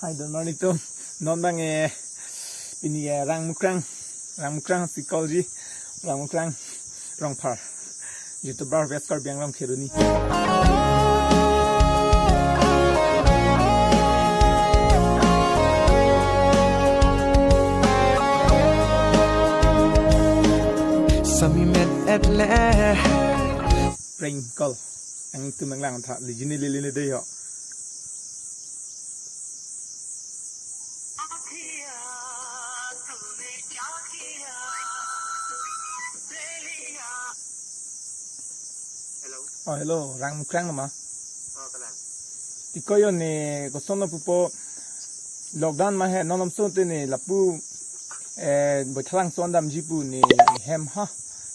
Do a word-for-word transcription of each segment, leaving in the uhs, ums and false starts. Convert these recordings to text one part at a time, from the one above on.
Hi, good morning to. Non bang eh pini eh Rangmukrang, Rangmukrang Sikolji, Rangmukrang Rongphar. YouTuber West Karbi Anglong Kheroni. Sami met et le. Prank call. Nangtum nanglang tha, lejine lelene de yo. Hello. Oh, hello, Rangmukrang nama? Oh, kalang. Tiko yo ne, koson lo pupo, lockdown ma he, non alam son te ne, lapu, eh, Baithalangso an damji pu ne, hem ha,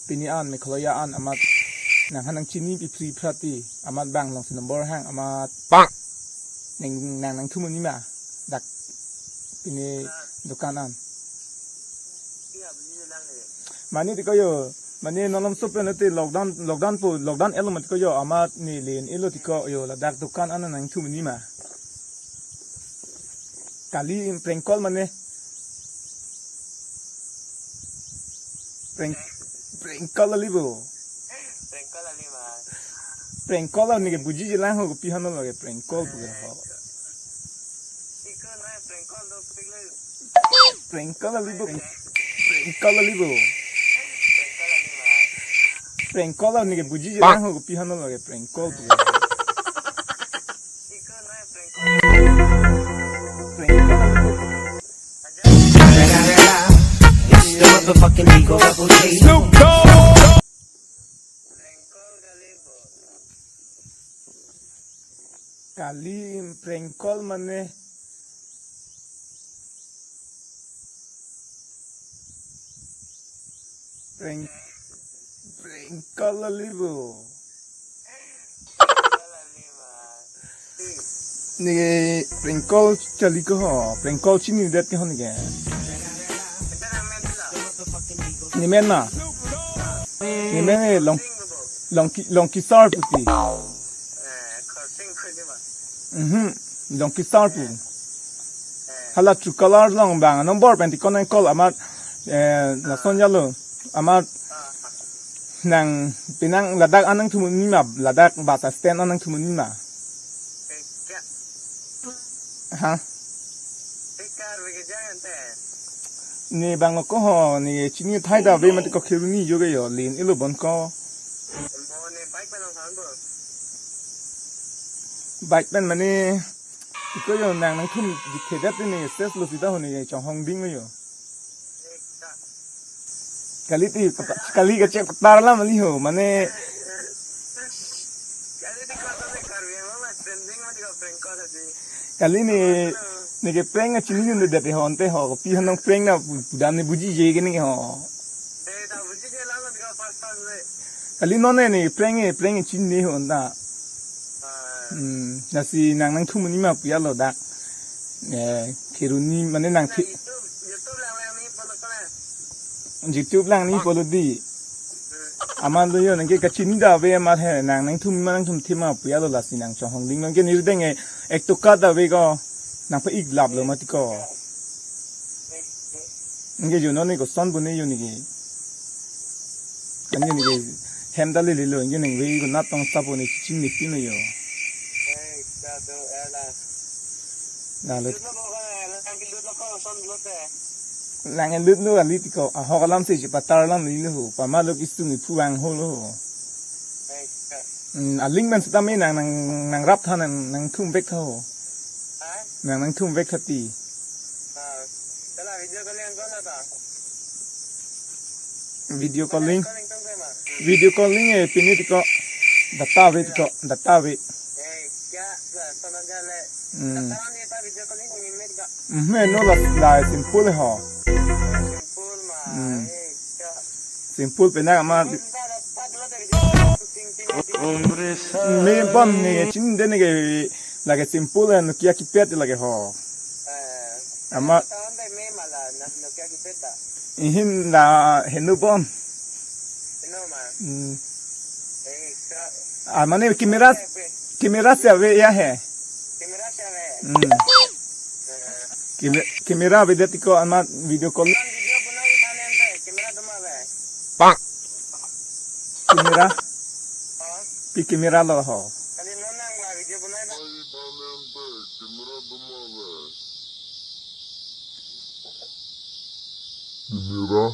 pini an, Meghalaya an, amat, nang ha nangchini pi phri phrati, amat bang long si number hang, amat, bang. Nang, nang, nangthum un-e ma, dak, pini dukan an. Mane tiko yo, mane non alam son pen te lockdown, lockdown pu, lockdown elo mati ko yo, amat ne lin elo tiko yo, ladak dukan an nangthum un-e ma. Kali prank call mane. Prank, prank call kali bo. Prank call kali ma. Prank call ne ke buji jilang ho, kopi hano lage prank call pu ke ho. Prank call kali bo. Prank call kali bo. Prank call ne ke buji jilang ho, kopi hano lage prank call pu. Prank call kali bo. It's the motherfucking Eagle Double G. Kali prank call mane. Prank, prank call kali bo. Ne prank call chali ko ho, prank call chinidet ke ho ne ke. Ne men ma? Ne men eh long, long ki, long kisar puti. Mhm. Long kisar pu. Hala Truecaller along bang number pen tiko nang call amat, eh, lason jalo. Amat nang pinang ladak an nangthum un-e ma, ladak bus stand an nangthum un-e ma. Ha? Ne bang lo ko ho, ne chini thai da ave mati ko Kheroni jo ke yo, lin elo bon ko. Bike pen mane, iko yo nang nangthum dikhe det ne ses lo sita ho ne chonghong ding lo yo. Kali ti, kali kachek patar alam kali ho, mane. Kali ne, ne ke prank a chini ne det ho ante ho, pi hanong prank na pu-, pudam ne buji je ke ne ho. Kali non ne, ne prank e, prank e chini ho anta. Hmm, lasi nang nangthum un-e ma pu ya lo dak. Eh, Kheroni mane nang Khe-, YouTube lang ni polo di. Amat lo yo nang ke kachini da ave amat he, nang nangthum ma nangthum the ma pu ya lo, lasi nang chonghong ding nang ke nirdeng eh, ek toka da ave ko, nang pa ik lap lo mati ko. Nang ke jo non ne koson pu ne yo ne ke. Nang ke ne ke hem da lele lo, nang ke nang ve ko natong sapo ne chini pin lo yo. Lalo. Lang elut lo kali tiko, ahok alam si chepatar alam li lo ho, pama lo kisung iphu vang ho lo ho. Hmm, aling men sitame nang, nang, nangrap tha nang, nangthum vek tha ho. Nang, nangthum vek tha ti. Video calling. Video calling eh pini tiko. Data ave tiko, data ave. Hmm. Mhm, no la, la simple ho. Hmm. Simple pena ama. Me pon ne chin de ne ke lake simple Nokia keypad lake ho. Ama. Ihin la henu bon. Hmm. Ah, mane camera, camera si ave ya he. Hmm. Camera, camera avedet tiko amat video call. Camera? Pi camera lo ho? Camera?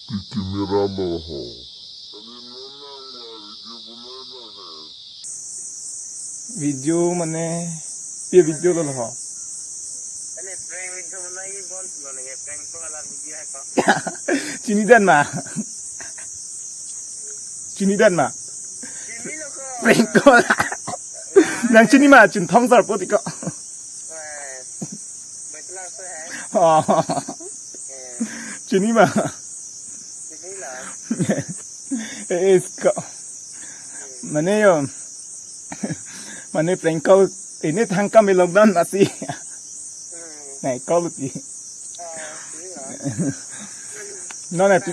Pi camera lo ho? Video mane, pi video lo ho? Chinidet ma? Chinidet ma? Prank call. Nangchini ma, Chinthong Sarpo tiko. Oh. Chini ma? Eh, isko. Mane yo. Mane prank call. Ini thangkam lockdown masi. Nai call ti. Non ati.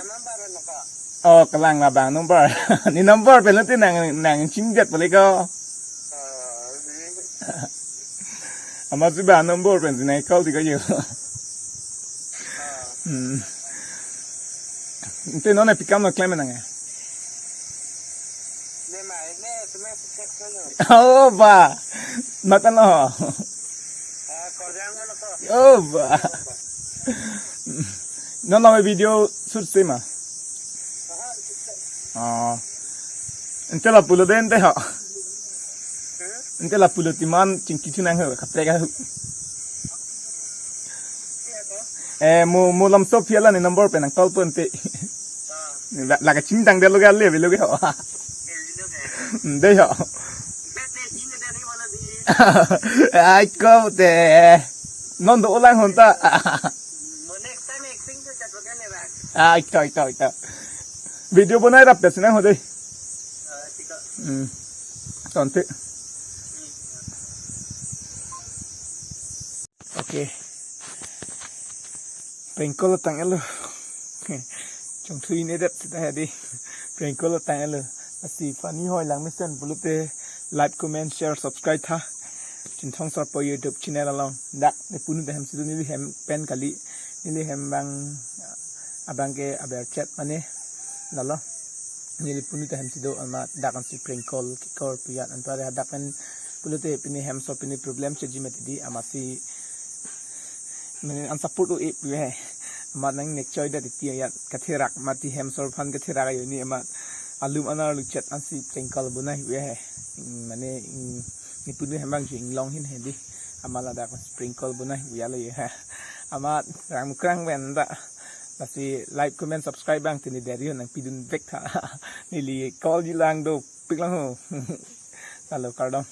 Oh, kalang labang number. Ne number pen ti nang, nangchingdet pale ko. Amat si ba number pen si nai call ti ko yo. Hmm. Ante non ati kam lo klem nang. Oh, ba. Matan lo. Oh, ba. Non lo video shoot si ma. Oh. Ante lapulo den te ho. Ante lapulo timan chingki chunang ho, kaprek ho. Eh, mo, mo lam so phiala ne number pen nang call pon te. La, la kachingdang de lo ga le, lo ga ho. Dei ho. Ai ko te. Non do ulang hon ta. Ai to, ai to, ai to. Video bonai rap tes nang ho dei. Hmm. Tonte. Okay. Prank call tang elo. Chongthui ne det sita hadi. Prank call tang elo. Lasi funny hoi lang mesen pulote like, comment, share, subscribe tha. Chinthong Sarpo YouTube channel along. Dak nepunu ta hem si do neli hem pen kali. Neli hem abang abang ke aber chat mane. Lalo. Neli punu ta hem si do amat dak ansi prank call kekor piyat anpare hadak pen pulote pini hem so pini problem cheji mati di amatsi mane an support o e pu he. Amat nang nek choi da titi ayat katherak mati hem so aphan katherak ayo ni amat alum anar lu chat ansi prank call bonai hu he. Mane, mm, nepunu hem abang si inglong hin he di. Amat ladak prank call bonai hu ya lo ye ha. Amat rang mukrang pen ta. Lasi like, comment, subscribe abang tini deri ho nangpidun vek tha. Neli call ji lang dopik lang ho. Lalo kardom.